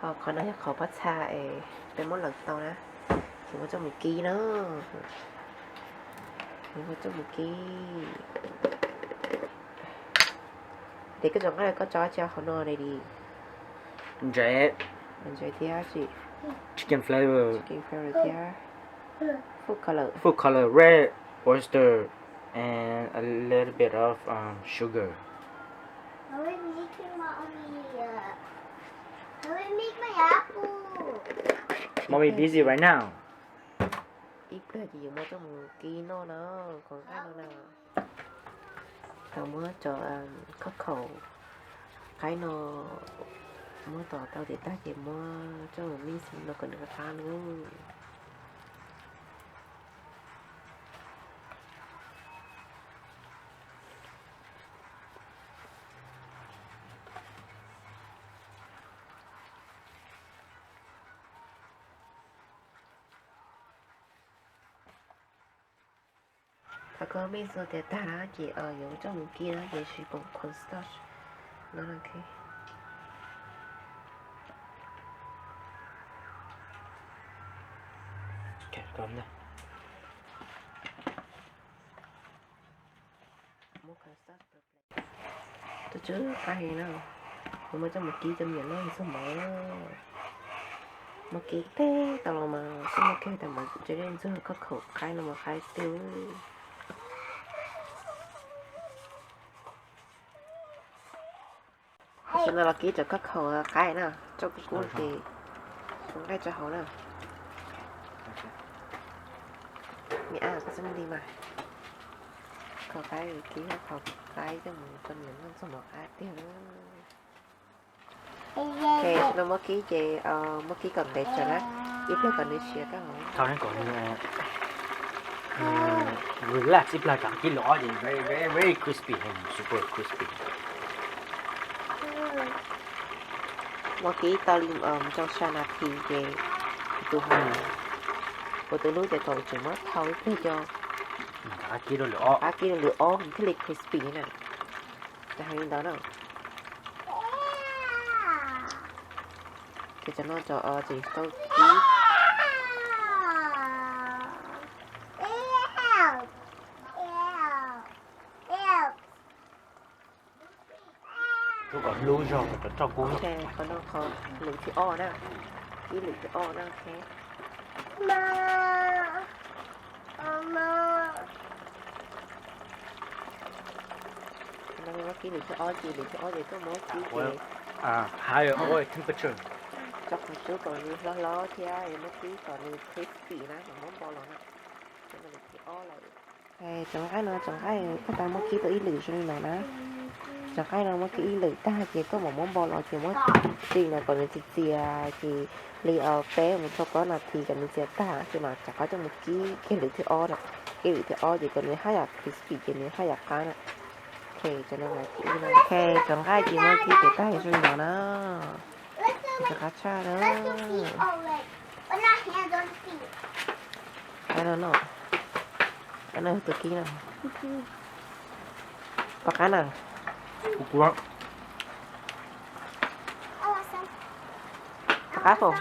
Ho qhov no yog qhov pob txha es peb muab lawm tau na, ces muab coj mus kib na. Muab coj mus kib. Ces koj tseem nqa koj tso tso qhov no li. Ntsev. Ntsev thiab tsis. Chicken flavor. Chicken flavor thiab. Food color. Food color, red oyster and a little bit of um, sugar. Mommy busy right now. Ib pliag ces yuav muab coj mus kib noj na, qhov nqaij no na. Tau muab cov khab khaum qaib no muab tos tau ces tag ces muab coj mus mix no kom nws qab qab na. Thaum koj mix no tiav tag na ces yuav coj mus kib na ces siv cornstarch no. Tus tswv qab heev na, kuv muab coj mus kib cov me nyuam noj txog mov. Muab kib teb tau los mas koj muab kiag tas mas tsev neeg ntxuag khab khaum qaib no mas qaib tiag. Tam sim no los kib cov khab khaum qaib na, coj kub kub ces nqaij tso hauv na. Me ab, koj xub me di mas. Khaum qaib, kib khaum qaib coj mus rau niam noj txog mov qaib tiag. Ok, no muab kib ces muab kib kom ntev tsawv na, ib pliag kom nws siav tag hauv. Relax ib pliag, kib lwm ob ces very very very crispy, super crispy. Muab kib tau li rau xya nas this ces tus hauv, kuv tus hlub tias kom tseem muab thau ib pliag co, rov qab kib rau lwm ob nws thiaj li crispy na. Ces hais li ntawd na. Ces cov no cov tseem tau kib. Lub kom hlub zog kom rau kub. Ok, qhov no qhov lwm thib ob na. Kib lwm thib ob na, ok. Qhov no muab kib lwm thib ob ces lwm thib ob ces koj muab kib ces higher oil temperature, tso qhov cub kom nws hlob hlob thiab muab kib kom nws crispy na, kom mob npo los na. Cov no lwm thib ob lawm. Cov nqaij no, cov nqaij koj tau muab kib tau ib lwm zoo li no na. Cov nqaij no muab kib ib lwm tag ces koj mam muab npo los ces muab tsim no kom nws txias txias ces li peb mus rau plaub nas this kom nws txias tag ces mam rov qab coj mus kib kiag lwm thib ob na. Kib lwm thib ob ces kom nws haj yam crispy ces nws haj yam qab na. Ok, cov no, ok, cov nqaij ces muab kib ces tag zoo li no na. Tsis qab tshaj na. Qab no no. Qab no tus kib no. Pom qab na. Pom qab pom.